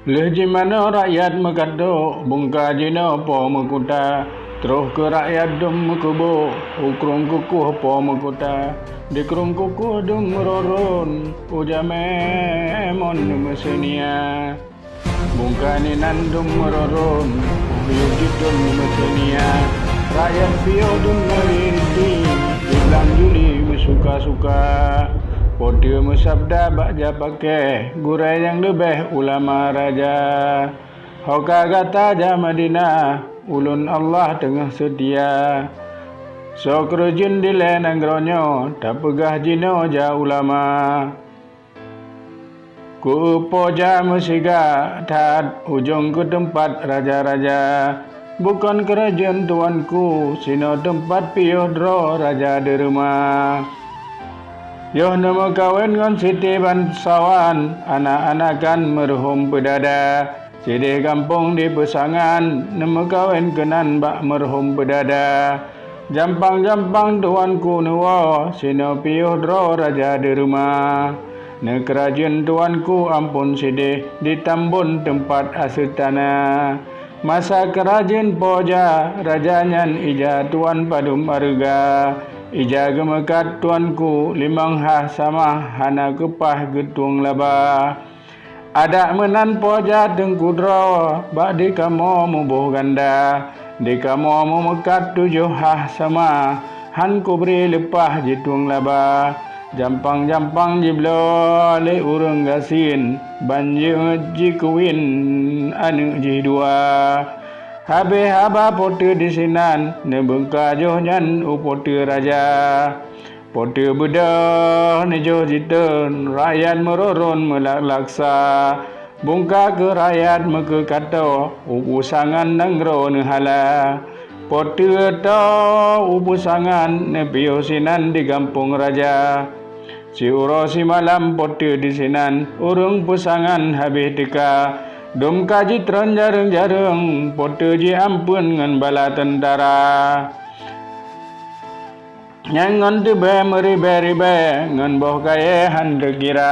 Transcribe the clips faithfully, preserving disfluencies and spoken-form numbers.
Lheueh jimanoe rakyat meukato, bungka jinoe po meukuta, troh keu rakyat dum meukeubok, u krueng kukuh po meukuta. Di krueng kukuh dum meuroron, u jamé mon neumeuseunia. Bungka inan dum meuroron, u yub jitron neumeuseunia. Rakyat piôh dum meurintih, di blang Juli meusuka-suka. Po teu meusabda bak ja paké, gurée nyang leubeh ulama raja. Ho ka gata ja Madinah, ulôn Allah teungoh seutia. Soe keureujeuen dilée nanggroe nyoe, tapeugah jinoe ja ulama. Keu po ja meusiga that ujong keu teumpat raja-raja. Bukon keurajeuen tuanku, sinoe teumpat piôh droe raja deureuma. Yoh neumeukawen ngon Siti Bansawan, anak-anakan meureuhom peudada. Sideh gampông di Peusangan, neumeukawen keunan bak meureuhom peudada. Jampang-jampang tuanku neuwoe, sinoe piôh droe raja deureuma. Neukeurajeuen tuanku amphon sideh, di Tambon teumpat aseutana. Masa keurajeuen po ja, raja nyan ija tuan padum areuga. Ija geumeukat tuanku limong hah sama, hana keupah geutueng laba. Adak meunan po ja teungku droe, bak di kamoe muboh ganda. Di kamoe meumeukat tujoh hah sama, han kubri leupah jitueng laba. Jampang-jampang jibloe lé ureuëng gasien, ban jeuet jikeuwin aneuëk jih dua. Habéh haba po teu disinan, neubeungka joh nyan u po teu raja. Po teu beudôh neujoh jitreun, rakyat meuroron meulak-laksa. Bungka keu rakyat meukeukato, u Peusangan nanggroe neuhala. Po teu toe u Peusangan, neupiôh sinan di gampông raja. Siuroe simalam po teu disinan, ureuëng Peusangan habéh teuka. Dum ka jitreun jareueng-jareueng, po teu jiampeuen ngon bala teuntara. Nyang ngon teubée meuribée-ribée, ngon boh kayée han teukira.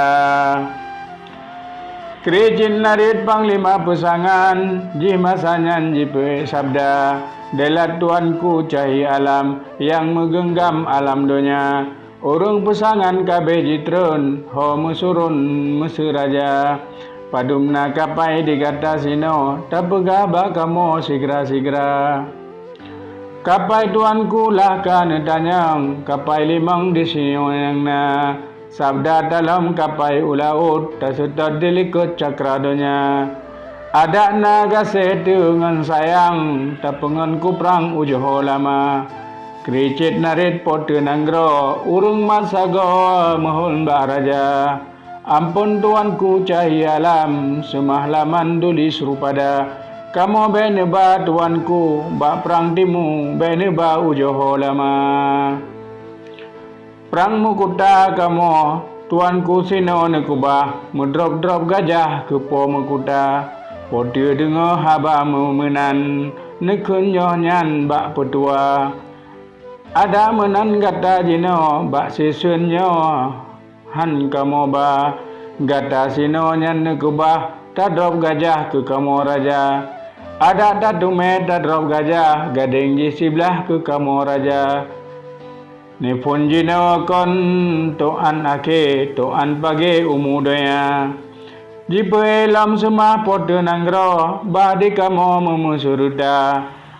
Kri cit narit panglima Peusangan, jih masa nyan jipeuék sabda, "Deulat tuanku cahi alam, nyang meugeunggam alam donya. Ureuëng Peusangan ka béh jitreun, ho meusurôn meuseuraja. Padum na kapai di gata sinoe, tapeugah bak kamoe sigra-sigra." Kapai tuanku lah ka neutanyong, kapai limong di sinoe nyang na. Sabda talom kapai u laôt, taseutôt di likot cakra donya. Adak na gaséh teu ngon sayang, tapeungon kuprang u Johô lama. Kri cit narit po teu nanggroe, ureuëng masa goe meuhôn bak raja. Amphon tuanku cahi alam, seumah laman duli srupada. Kamoe bék neuba tuanku, bak prang timu bék neuba u Johô lama. Prang meukuta kamoe, tuanku sinoe neukeubah, meudrob-drob gajah keu po meukuta. Po teu deungoe haba meumeunan, neukheun nyoe nyan bak peutua. Adak meunan gata jinoe bak siseun nyoe han kamoe ba. Gata sinoe nyan neukeubah tadrob gajah keu kamoe raja. Adak tateumé tadrob gajah, gadéng jih siblah keu kamoe raja. Neuphon jinoe kon toan akhé, toan pagée umu donya. Jipeuék lom seumah po teu nanggroe, bah di kamoe meumeuseureuta.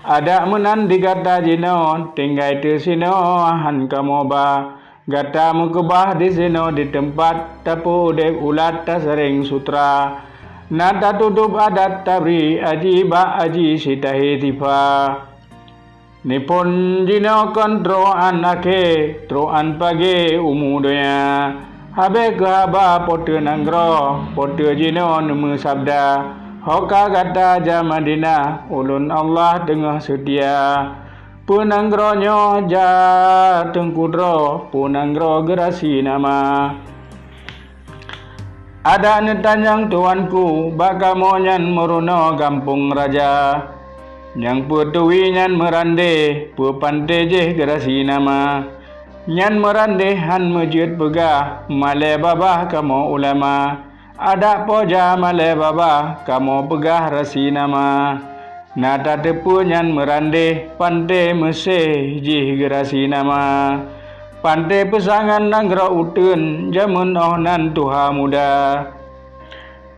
Adak meunan di gata jinoe, tinggai teu sinoe han kamoe ba. Gata meukeubah di sinoe di teumpat, tapeu udeb ulat tasareng sutra. Na tatudôb adat tabri aji bak aji sitahé tifa. Neuphon jinoe kon troan akhé, troan pagée umu donya. Habéh keu haba po teu nanggroe, po teu jinoe neumeusabda, "Ho ka gata ja Madinah, ulôn Allah teungoh seutia." Peue nanggroe nyoe ja teungku droe, peue nanggroe geurasi nama. Adak neutanyong tuanku, bak kamoe nyan meurunoe gampông raja. Nyang peue tui nyan meurandeh, peue panté jih geurasi nama. Nyan meurandeh han meujeuet peugah, malée babah kamoe ulama. Adak Po Ja malée babah, kamoe peugah rasi nama. Na tateupeue nyan meurandeh, panté Meusé jih geurasi nama. Panté peusangan nanggroe uteuen, jameun óh nan tuha muda.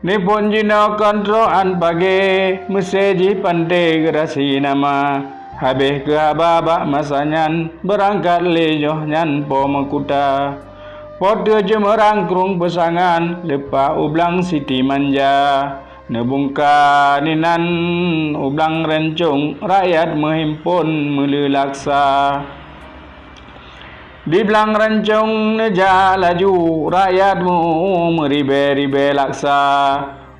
Nibon jinoe kon trok án pagée, Meusé jih panté geurasi nama. Habéh keu haba bak masa nyan, beurangkat lé jih nyan Po Meukuta. Po teu jeumeurang krueng peusangan, leupah u blang Siti Manja. Neubungka inan u blang Rancong, rakyat meuhimpon meuleu laksa. Di blang Rancong neujak laju, rakyat meu-, meuribée-ribée laksa.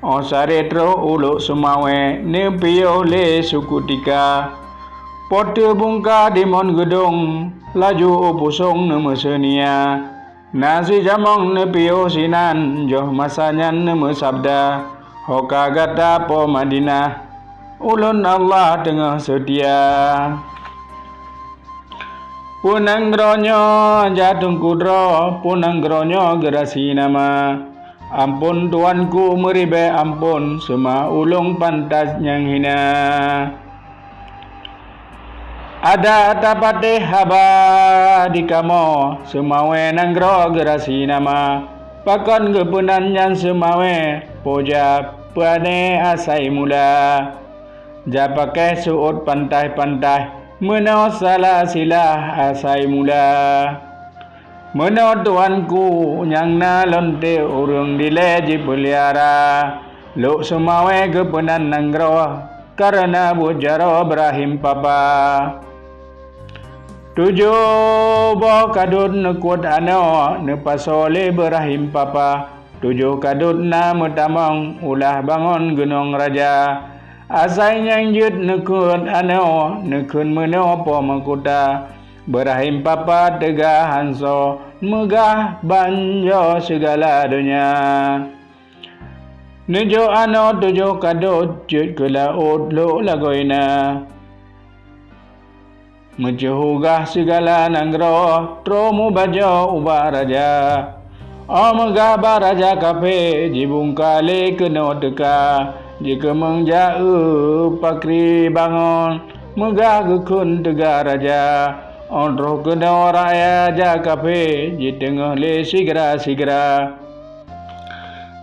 Óh saré troh u Lhokseumawe, neupiôh lé suku Tika. Po teu bungka dimon geudong, laju u Pusong neumeuseunia. Na sijamong neupiôh sinan, jih masa nyan neumeusabda, "Ho ka gata Po Madinah, ulôn Allah teungoh seutia." Peue nanggroe nyoe jak teungku droe, peue nanggroe nyoe geurasi nama. Amphon tuanku meuribée amphon, seuma ulôn pantas nyang hina. Adak tapatéh haba di kamoe, Seumawe nanggroe geurasi nama. Pakon geupeunan nyan Seumawe, Po Ja peuanée asai mula. Japakéh seuôt pantaih-pantaih, meunoe salah silah asai mula. Meunoe tuanku nyang na lonte ureuëng dilée jipeuliara, Lhokseumawe geupeunan nanggroe, kareuna buet jaroe Ibrahim Papa. Tujoh boh kadot neukot anoe neupasoe lé Ibrahim Papa. Tujoh kadot na meutamong ulah bangon gunong raja. Asai nyang jeuet neukheun anoe, neukheun meunoe Po Meukuta. Ibrahim Papa teuga hansoe, meugah banjoe sigala donya. Neujok anoe tujoh kadot jeuet keu laôt lhok lagoena. Meuceuhu gah sigala nanggroe, troh mubajoe ubak raja. Óh meugah bak raja kafé, jibungka lé keunoe teuka. Jikeumeung ja-eu pakri bangon, meugah geukheun teuga raja. Óh troh keunoe raja kafé, jiteungoh lé sigra-sigra.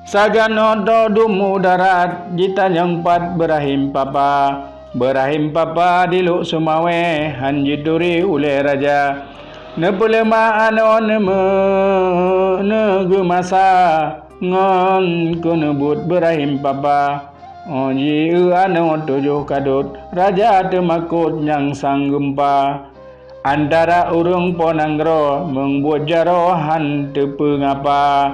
Sagan oto dum u darat, jitanyong pat Ibrahim Papa. Ibrahim Papa di Lhokseumawe hán jituri ulée raja. Neupeuleumah anoe neumeu-, neugeumasa ngon keuneubuet Ibrahim Papa. Óh ji-eu anoe tujoh kadot, raja teumakot nyang sang geumpa. Antara ureuëng po nanggroe meung buet jaroe hán teupeungapa.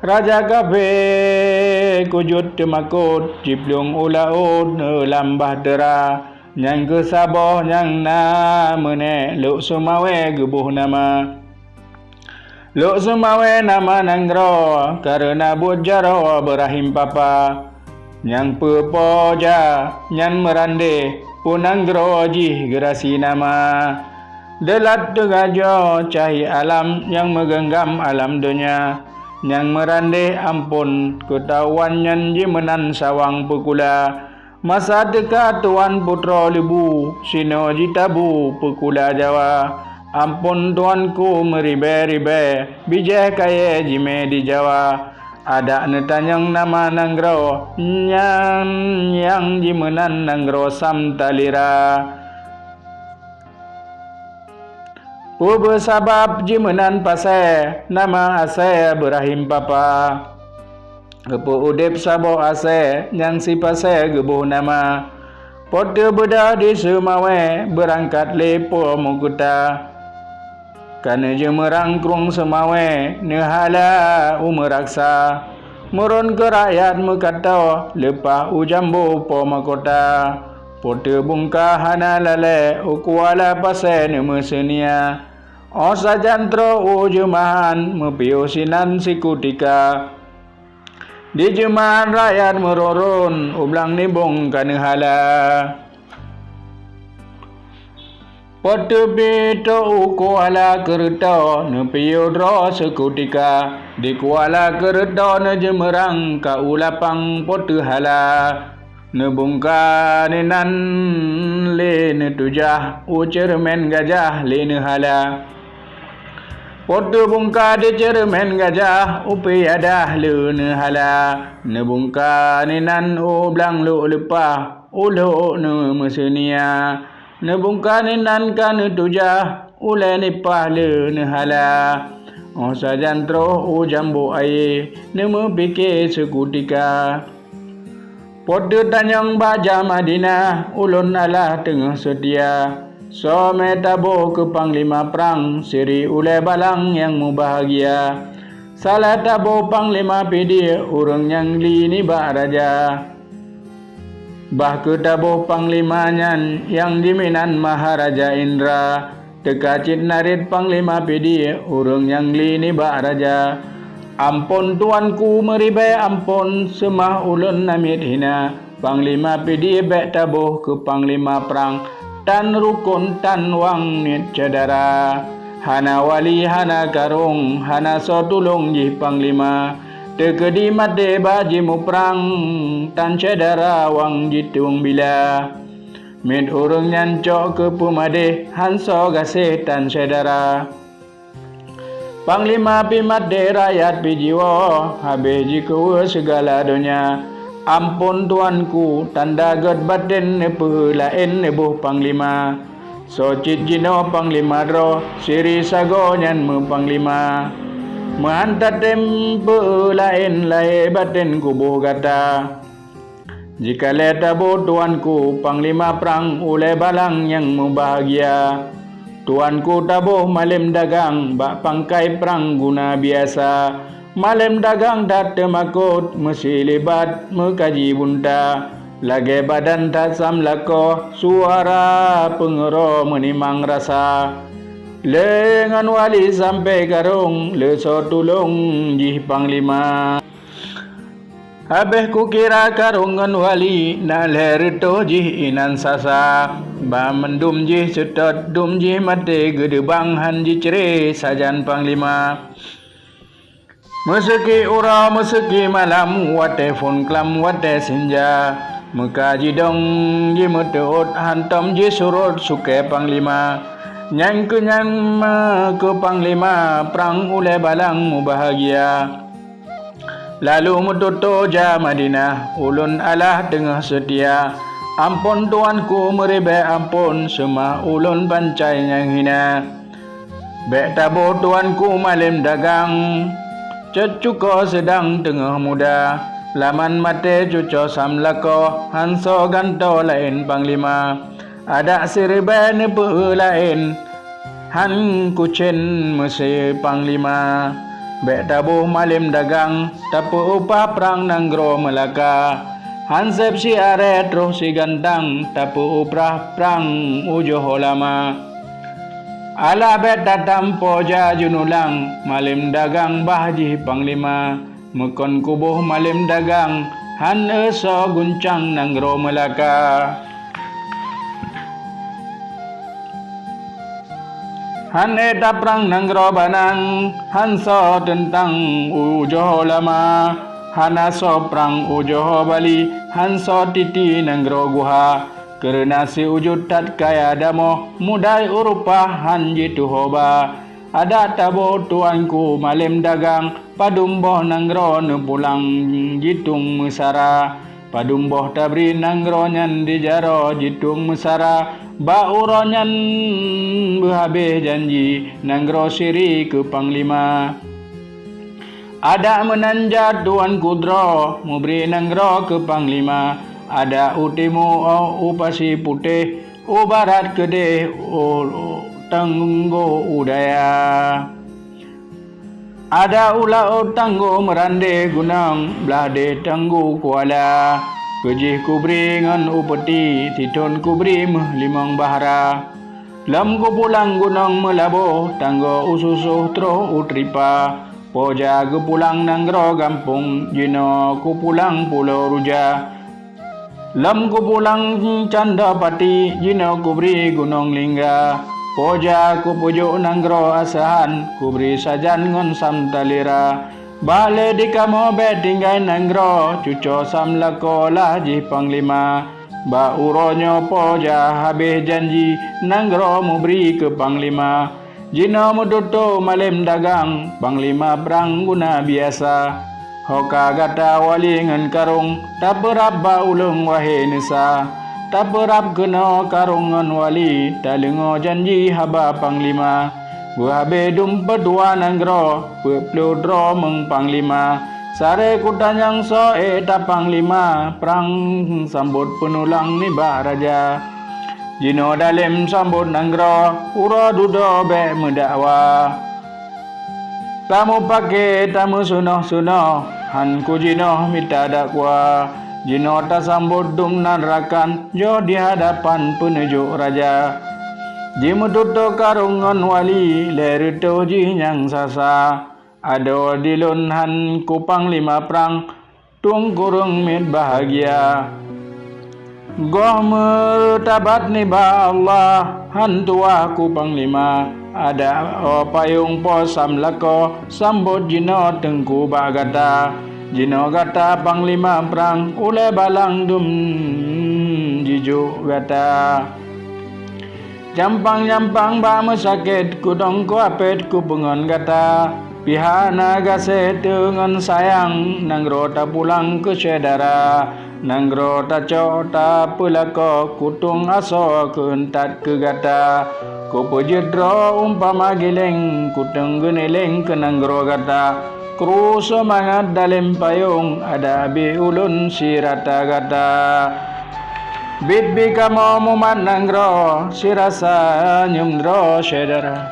Raja kafé keujot teumakot, jiplueng u laôt lam bahtera. Nyang keusaboh nyang na meunék Lhokseumawe geuboh nama. Lhokseumawe nama nanggroe, kareuna buet jaroe Ibrahim Papa. Nyang peupo ja nyan meurandeh, peue nanggroe jih geurasi nama. Deulat teugajoe cahya alam nyang meugeunggam alam donya. Nyang meurandeh amphon keutahuan nyan jimeunan sawang peukula. Masa teuka tuan putroe leubu, sinoe jitabu peukula Jawa. Amphon tuanku meuribée-ribée, bijéh kayée jimé di Jawa. Adak neutanyong nama nanggroe, nyan nyang jimeunan nanggroe Samtalira. Peue sabab jimeunan Pasé, nama asée Ibrahim Papa. Geupeu udeb saboh asée nyang si Pasé geuboh nama. Po teu beudôh di Seumawe beurangkat lé Po Meukuta. Ka neujeumeurang krueng Seumawe neuhala u Meuraksa. Meuron keu rakyat meukato leupah u Jambo Po Meukuta. Po teu bungka hana lalée u Kuala Pasé neumeuseunia. Óh sajan troh u jeumahan meupiôh sinan sikutika. Di jeumahan rakyat meuron-ron u blang nibong ka neuhala. Po teu pi trok u Kuala Keureuto neupiôh droe sikutika. Di Kuala Keureutoe neujeumeurang ka u lapang Po teu Hala. Neubungka inan lé neutujah u ceureumen gajah lé neuhala. Po teu bungka di ceureumen gajah u piadah lé neuhala. Neubungka inan u blang lhok leupah u lhok neumeuseunia. Neubungka inan ka neutujah ulée nipah lé neuhala. Óh sajan troh u jambôk ayé neumeupike seukutika. Po teu tanyong bak jak Madinah, ulôn alah teungoh seutia. Soe mé taboh keu panglima prang, siri ulée balang nyang mubahgia. Salah taboh panglima Pidie, ureuëng nyang li nibak raja. Bah kheueh taboh panglima nyan nyang jiminan Maharaja Indra. Teuka cit narit panglima Pidie, ureuëng nyang li nibak raja. Amphon tuanku meuribée amphon, seumah ulôn namiet hina. Panglima Pidie bék taboh keu panglima prang, tan rukon tan wang niet syedara. Hana wali hana karong, hana soe tulông jih panglima. Teukeudi maté bah jimuprang, tan syedara wang jitueng bila. Miet ureuëng nyan cok keu peumadéh, han soe gaséh tan syedara. Panglima pih maté rakyat pih jiwoe, habéh jikeuweue sigala donya. Amphon tuanku, tanda gét baten neupeu laén neuboh panglima. Soe cit jinoe panglima droe, siri sagoe nyan meupanglima. Meuhan tatem peu laén lahé baten kuboh gata. Jikalée taboh tuanku panglima prang ulée balang nyang mubahgia. Tuanku taboh malém dagang bak pangkai prang guna biasa. Malém dagang that teumakot, meusilibat meukaji bunta. Lagée badan that sam lakoh, suara peungeuro meunimang rasa. Lé ngon wali sampoe karong, lé soe tulông jih panglima. Habéh kukira karong ngon wali, na lhée reutôh jih inan sasa. Ban mandum jih seutôt, dum jih maté geudeubang, han jicre sajan panglima. Meuseuki uroe meuseuki malam, watée phon klam watée sinja, meuka jidong jimeuteuôt, hantom jisurot sukée panglima. Nyang keu nyan meukeue panglima, prang ulée balang mubahgia. Lalu meututoe jak Madinah, ulôn alah teungoh seutia. Amphon tuanku meuribée amphon, seumah ulôn bancai nyang hina. Bék taboh tuanku malém dagang, cot cuko seudang teungoh muda. Laman maté cuco sam lakoh, han soe gantoe laén panglima. Adak siribée neupeu laén, han kucén meusé panglima. Bék taboh malém dagang, tapeu upah prang nanggroe Meulaka. Han séb siarée troh sigantang, tapeu uprah prang u Johor Lama. Alah bék tatam poja jeunulang, malém dagang bah jih panglima. Meukon kuboh malém dagang, han eu soe guncang nanggroe Meulaka. Han ék taprang nanggroe Banang, han soe teuntang u Johor Lama. Hana soe prang u Johor Bali, han soe titi nanggroe Guha. Keureuna siujut that kaya damoh, mudai u rupah han jituho ba. Adak taboh tuanku malém dagang, padum boh nanggroe neupulang jitueng meusara. Padum boh tabri nanggroe nyan di jaroe jitueng meusara. Bak uroe nyan beuhabéh janji nanggroe siri keu panglima. Adak meunan jak tuanku droe, meubri nanggroe keu panglima. Adak u timu óh u Pasi Putéh, u barat keudeh u Tanggong Udaya. Adak u laôt Tanggong Meurandeh gunong, blah deh Tanggong Kuala. Keujih kubri ngon upeuti, sithon kubri méuh limong bahra. Lom kupulang gunong Meulaboh, Tanggong u Susoh troh u Tripa. Poja geupulang nanggroe gampông, jinoe kupulang Pulo Ruja. Lom kupulang Candapati, jinoe kubri Gunong Lingga. Poja kupeujok nanggroe Asahan, kubri sajan ngon Samtalira. Bah lé di kamoe bék tinggai nanggroe, cucoe samlakoe lah jih panglima. Bak uroe nyoe Po Jah habéh janji, nanggroe meubri keu panglima. Jinoe meututoe malém dagang, panglima prang guna biasa. Ho ka gata wali ngon karong, tapeurab bak ulôn wahé neusa. Tapeurab keunoe karong ngon wali, taleungoe janji haba panglima. Beuhabéh dum peutua nanggroe, peuet ploh droe meung panglima. Saré kuta nyang soe ék tapanglima, prang sambot peunulang nibak raja. Jinoe dalem sambot nanggroe, uroe dudoe bék meudakwa. Tamupaké tameusunoh-sunoh, han ku jinoe mita dakwa. Jinoe tasambot dum nan rakan, jôh di hadapan peuneujok raja. Jimeututoe karong ngon wali, lé reutôh jih nyang sasa. Adoe dilôn han ku panglima prang, tueng kureueng miet bahgia. Goh meutabat nibak Allah, han tuwah ku panglima. Adak payong Po samlakoe, sambot jinoe teungku bak gata. Jinoe gata panglima prang, ulée balang dum jijok gata. Nyampang-nyampang bak meusakét, kudong kuapét kupeungon gata. Pihak na gaséh teungon sayang, nanggroe tapulang keu syedara. Nanggroe tacok tapeulakoe, kutueng asoe keueuntat keu gata. Kupeujeuet droe umpama giléng, kutueng geunileng keu nanggroe gata. Kru seumangat dalem payong, adak abéh ulôn sirata gata. Biet-biet kamoe mumat nanggroe, sirasa nyoe droe syedara.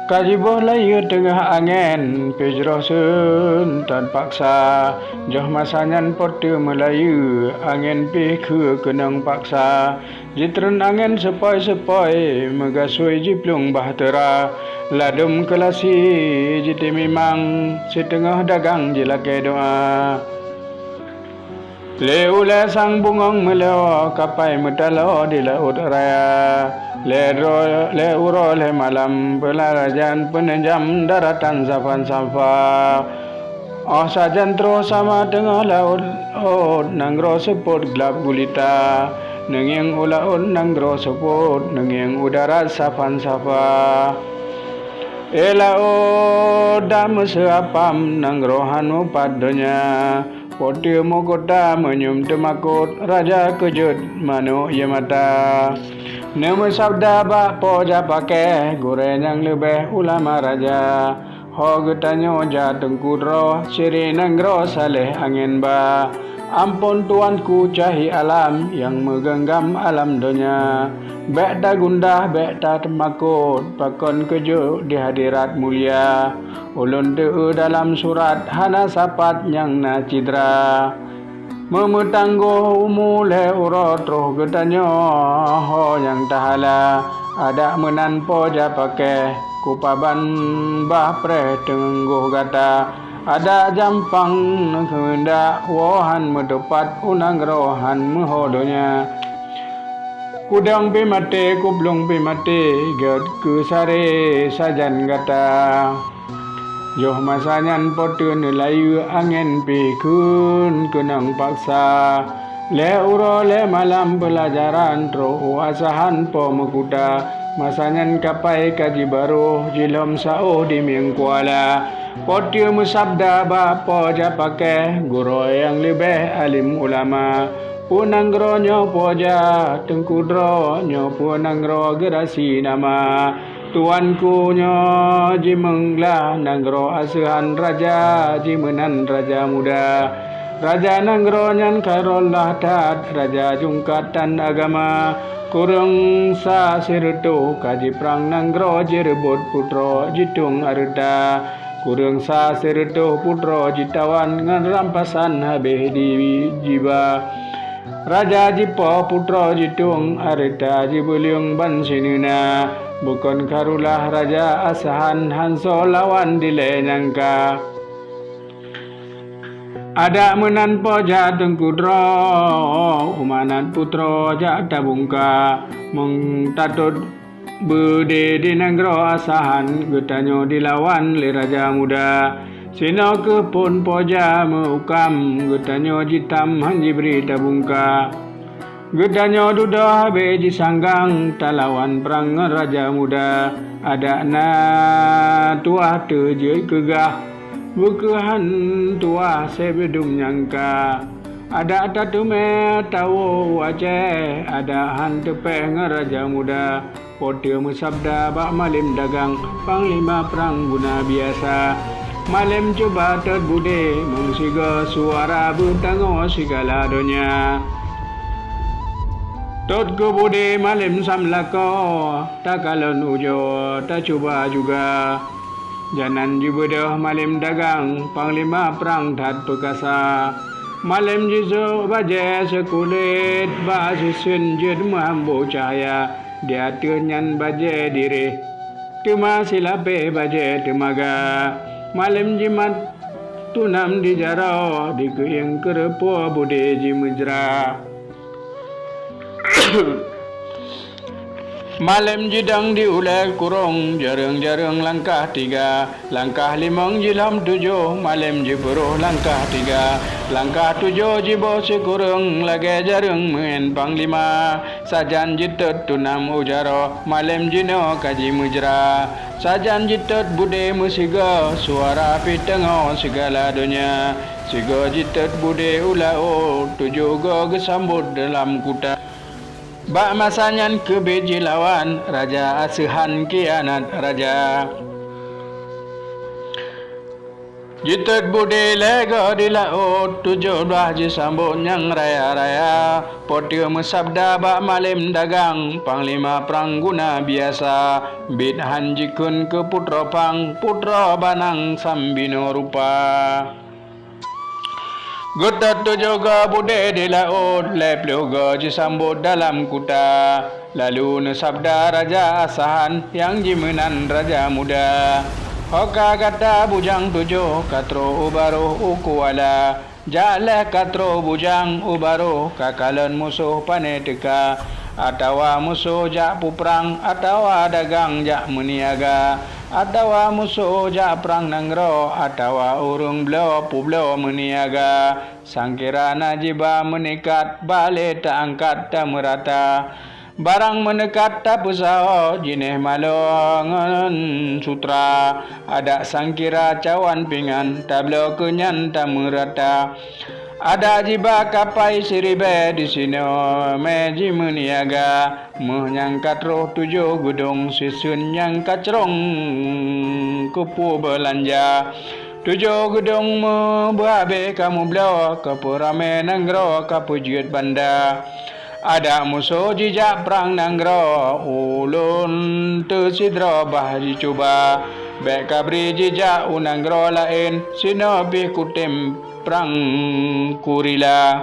Ka jiboh layeue teungoh angén, pih jroh seuntan paksa. Jôh masa nyan Po teuh meulayeue, angén pih kheue keunong paksa. Jitreun angén seupoi-seupoi, meugasui jiplueng bahtera. Ladôm keulasi jitimimang, siteungoh dagang jilakée doá. Lé ulée sang bungöng meuleuo, kapai meutaloe di laôt raya. Lé droe, lé uroe lé malam, peularajan peuneujam daratan Safan-Safa. Óh sajan troh sama teungoh laôt, ôt nanggroe seupôt glab gulita. Neungieng u laôt nanggroe seupôt, neungieng u darat Safan-Safa. Éh laôt, dak meuseuapam, nanggroe han mupat donya. Po teuh meukuta meunyum teumakot, raja keujot manök ié mata. Neumeusabda bak Po Japakée, gurée nyang leubeh ulama raja. Ho geutanyoe jak teungku droe, siri nanggroe saléh angén ba. Amphon tuanku cahi alam, nyang meugeunggam alam donya. Bék tagundah, bék tateumakot, pakon keujok di hadirat mulia. Ulôn teu-eu dalam surat, hana sapat nyang na cidra. Meumeutanggoh umu lhée uroe troh geutanyoe ho nyang tahala, adak meunan Po Japakée, kupaban bah preh teunggoh gata. Adak jampang keuheundak woe han meutupat, u nanggroe han meuho donya. Kudong pih maté, kublueng pih maté, gét keu saré sajan gata. Yoh masa nyan Po teuh neulayeue, angén pih kheun keunong paksa. Lhée uroe lhée malam peulajaran, troh u asahan Po meukuta. Masa nyan kapai ka jibarôh, jilom saôh di mieng kuala. Po teuh meusabda bak Po Japakée, gurée nyang leubeh além ulama. Peue nanggroe nyoe Po Jah, teungku droe nyoe peue nanggroe geurasi nama. Tuanku nyoe jimeunglah nanggroe aseuhan raja, jimeunan raja muda. Raja nanggroe nyan khairullah that, raja jungkat tan agama. Kureueng sa sireutôh ka jiprang nanggroe, jireubot putroe jitueng areuta. Kureueng sa sireutôh putroe jitawan, ngon rampasan habéh di jiba. Raja jipoh putroe jitueng, areuta jibeuleueng ban sineuna. Bukon khairullah raja asahan, han soe lawan dilée nyangka. Adak meunan Po Jah teungku droe, umanat putroe jak tabungka. Meung tatot Beudé di nanggroe Asahan, geutanyoe dilawan lé raja muda. Sinoe keuh phon poja meu-ukam, geutanyoe jitam han jibri tabungka. Geutanyoe dudoe habéh jisanggang, talawan prang ngon raja muda. Adak na tuwah teujeuet keugah, bukeuhan tuwah seb dum nyangka. Adak tateumé tawoe u Aceh, adak han teupéh ngon raja muda. Po teu meusabda bak malém dagang, panglima prang guna biasa. Malém cuba tot beudé, meusigoe suara beutangoe sigala donya. Tot keu beudé malém samlakoe, takalon ujoe tacuba juga. Janan jibeudôh malém dagang, panglima prang that peukasa. Malém jisôk bajée seukulét, bak siseun jeuet meuhambo cahya. Di ateueh nyan bajée diréh, teuma silapéh bajée teumaga. Malém jimat tunam di jaroe, dikeuieng keureupoe beudé jimeujra. Malém jidong di ulée kurong, jareueng-jareueng langkah tiga. Langkah limong jilom tujoh, malém jipeuroh langkah tiga. Langkah tujoh jiboh sikureueng, lagée jareueng meuén panglima. Sajan jitot tunam u jaroe, malém jinoe ka jimeujra. Sajan jitot beudé meusigoe, suara pih teungoh sigala donya. Sigoe jitot beudé u laôt, tujoh goe geusambot dalam kuta. Bak masa nyan keubiet jilawan, raja Asahan khianat raja. Jitot beudé lhée goe di laôt, tujoh blaih jisambot nyang raya-raya. Po teu meusabda bak malém dagang, panglima prang guna biasa. Biet han jikheun keu putroe phang, putroe banang sambinoe rupa. Geutot tujoh goe beudé di laôt, lhée ploh goe jisambot dalam kuta. Lalu neusabda raja Asahan nyang jimeunan raja muda, "Ho ka gata bujang tujoh ka troh u barôh u kuala. Jak lhée ka troh bujang u barôh ka kalon musoh pané teuka, atawa musoh jak puprang, atawa dagang jak meuniaga, atawa musoh jak prang nanggroe, atawa ureuëng bloe publoe meuniaga. Sangkira na jiba meunikat, balée taangkat tameurata. Barang meunikat tapeusaho, jinéh maloe ngon sutra. Adak sangkira cawan pingan, tabloe keu nyan tameurata. Adak jiba kapai siribée, disinoe mé jimeuniaga. Méuh nyang ka troh tujoh geudong, siseun nyang ka crong keupeue beulanja. Tujoh geudong méuh beuhabéh ka meubloe, ka peuramé nanggroe ka peujeuet banda. Adak musoh jijak prang nanggroe, ulôn teusidroe bah jicuba. Bék kabri jijak u nanggroe laén, sinoe pih kutem prang kurila.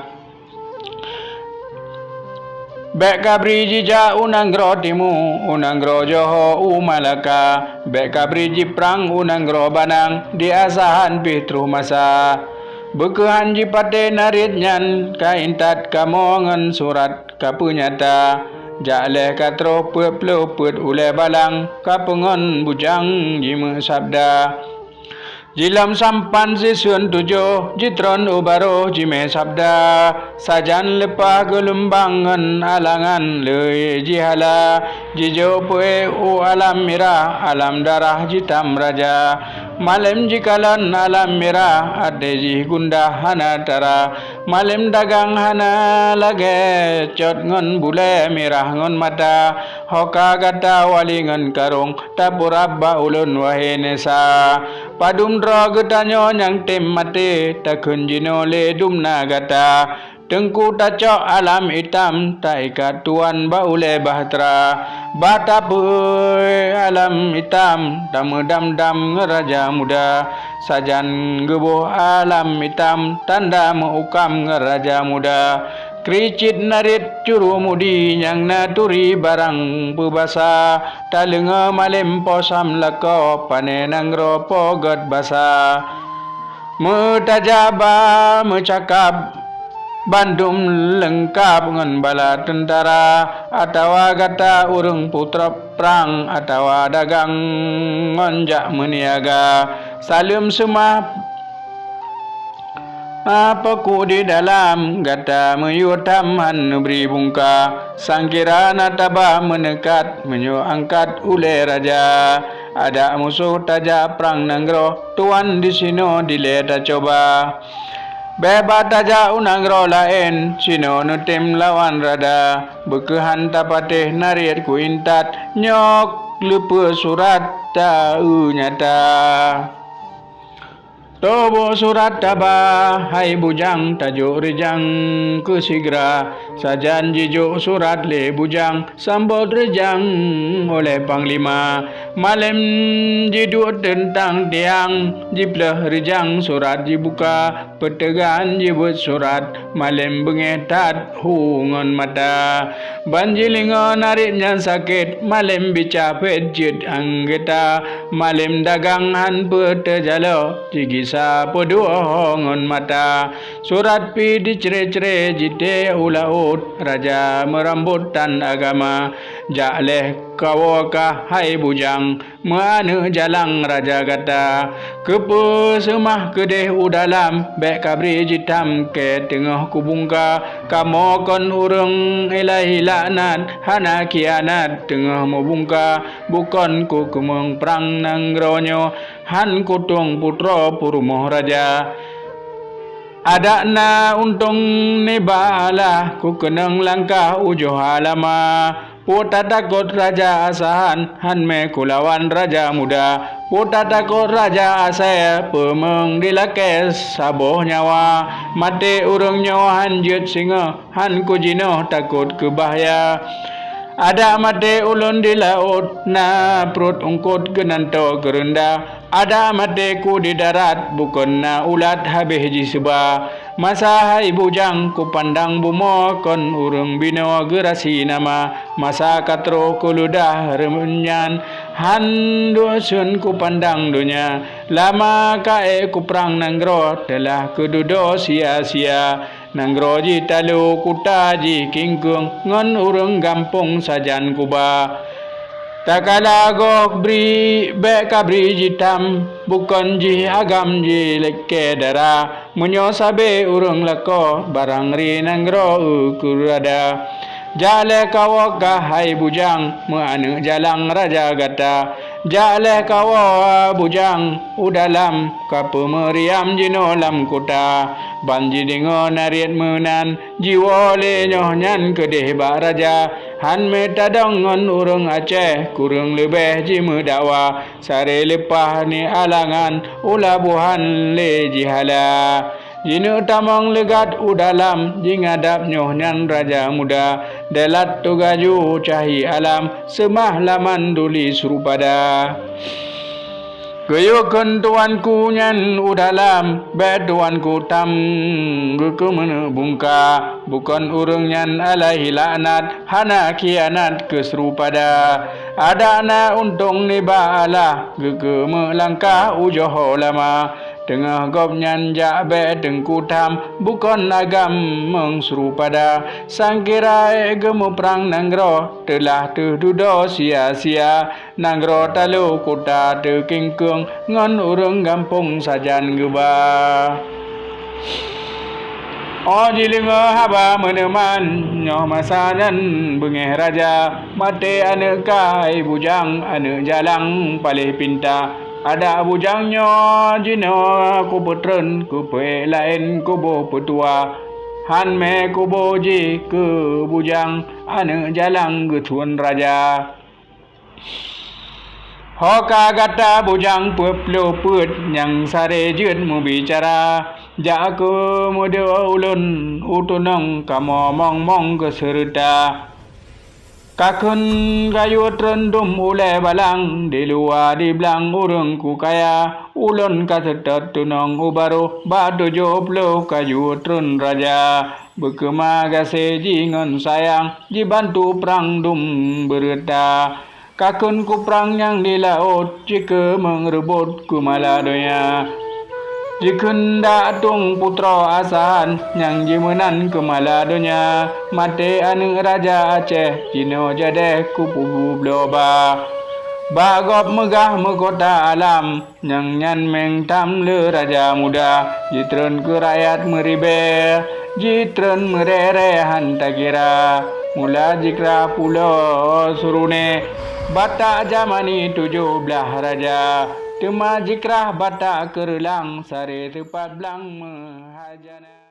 Bék kabri jijak u nanggroe timu, u nanggroe Johô, u Malaka. Bék kabri jiprang u nanggroe banang, di Asahan pih troh masa. Beukeuhan jipatéh narit nyan, ka intat kamoe ngon surat ka peunyata. Jak lhée ka troh peuet ploh peuet ulée balang, ka peungon bujang jimeusabda. Jilom sampan siseun tujoh, jitron u barôh jimé sabda. Sajan leupah geulumbang ngon alangan lé jihala, jijok peuék u alam mirah, alam darah jitam raja. Malém jikalon alam mirah, até jih gundah hana tara. Malém dagang hana lagée cot ngon bulée mirah ngon mata. Ho ka gata wali ngon karong, tapeurab bak ulôn wahé Nesa. Padum droe geutanyoe nyang tem maté, takheun jinoe lé dumna gata. Teungku tacok alam itam, taikat tuan bak ulée bahtera. Bah tapeuék alam itam, tameudam-dam ngon raja muda. Sajan geuboh alam itam, tanda meu-ukam ngon raja muda. Kri cit narit curu mudi, nyang na turi barang peubasa. Taleungoe malém po samlakoe, pané nanggroe po gét basa. Meutajak ba meucakab, bandum leungkab ngon bala teuntara, atawa gata ureuëng putroe prang atawa dagang ngon jak meuniaga. Saleuem seumah, ah, peuku di dalam, gata meuyue tham han neubri bungka. Sangkira na taba meuneukat, meunyoe angkat ulée raja. Adak musoh tajak prang nanggroe, tuwan disinoe dilée tacoba. Bék ba tajak u nanggroe laén, sinoe neutem lawan rada. Beukeuhan tapatéh nariet kuintat, nyoe leupeu surat ta-eu nyata. Toh boh surat taba, hai bujang, tajok reujang keu sigra. Sajan jijok surat lé bujang, sambot reujang oleh panglima. Malém jiduek teuntang tiang, jiplôh reujang surat jibuka. Peuteugan jibeuet surat, malém beungéh that hu ngon mata. Ban jilingoe nariet nyan sakét, malém bicah phét jeuet anggeuta. Malém dagang han peuteujaloe, jigisa peuduek ho ngon mata. Surat pih dicré-cré jitéh u laôt, raja meurambot tan agama. Jak lheueh kawoe kah hai bujang, meuaneuk jalang raja gata. Keupeue seumah keudeh u dalam, bék kabri jitam kée teungoh kubungka. Kamoe kon ureuëng ilai laknat, hana khianat teungoh meubungka. Bukon kukeumeung prang nanggroe nyoe, han kutueng putroe peurumoh raja. Adak na untông nibak Allah, kukeunong langkah ujoh alama. Peue tatakot raja asahan, han mé kulawan raja muda. Peue tatakot raja asée, peumeung dilakée saboh nyawa. Maté ureuëng nyoe han jeuet singoh, han kujinoe takot keu bahya. Adak maté ulôn di laôt, na pruet eungkot keunan toe keureunda. Adak maté ku di darat, bukon na ulat habéh jiseuba. Masa hai bujang kupandang bumoe kon ureuëng binoe geurasi nama. Masa ka troh kuludah reunyan, han duek seun kupandang donya. Lama ka ék kuprang nanggroe, teulah keududoe sia-sia. Nanggroe jih talo, kuta jih kingkeung, ngon ureuëng gampông sajan kuba. Takala goh bri, bék kabri jitam, bukon jih agam jilakée dara. Meunyoe sabe ureuëng lakoe, barang ri nanggroe eu keurada. Jak lheueh kawoe kah hai bujang, meuaneuk jalang raja gata. Jak lheueh kawoe bujang, u dalam ka peumeuriam jinoe lam kuta. Ban jideungoe nariet meunan, jiwoe lé nyoe nyan keudeh bak raja. Han mé tadong ngon ureuëng Aceh, kureueng leubeh jimeudakwa. Sare leupah ni alangan, u labohan lé jihala. Jineuk tamong leugat u dalam, jingadab nyoe nyan raja muda. Dalat tugaju cahi alam, seumah laman duli srupada. Geuyue kheun tuanku nyan u dalam, bék tuanku tam geukeumeuneu bungka. Bukon ureuëng nyan alaihi laknat, hana khianat keu srupada. Adak na untông nibak Allah, geukeumeuk langkah ujoe lama. Teungoh gobnyan jak bék teungku tham, bukon agam meusrupada. Sangkira ék geumuprang nanggroe, teulah teuh dudoe sia-sia. Nanggroe talo kuta teukingkeung, ngon ureuëng gampông sajan geuba. Óh jideungoe haba meuneuman, nyoe masa nyan beungéh raja. Maté aneuk kah hai bujang, aneuk jalang paléh pinta. Adak bujang nyoe jinoe kupeutreun, kupeue laén kuboh peutua. Han mé kuboh jih keu bujang, aneuk jalang geuthon raja. Ho ka gata bujang peuet ploh peuet nyang sare jeuet meubicara, jak keu meudoe ulôn u tunong kamoe mong-mong keu seureuta. Ka kheun kayue treun dum ulée balang, di luwa di blang ureuëng kukaya, ulôn ka seutôt tunong u barôh bak tujoh ploh kayue treun raja. Beukeuma gaséh jih ngon sayang, jibantu prang dum beureuta. Ka kheun kuprang nyang di laôt, jikeumeung reubot keumala donya. Jikheun dak tueng putroe Asahan nyang jimeunan keumala donya. Maté aneuëk raja Aceh jinoe jadeh kubu bloe ba. Bak gob meugah meukota alam, nyang nyan meng tham le raja muda. Jitreun keu rakyat meuribée, jitreun meurée-rée han takira. Mula jikrah pulo Surune, Batak Jamani tujoh blaih raja. Teuma jikrah Batak Keureulang, sare teupat blang meuhajana.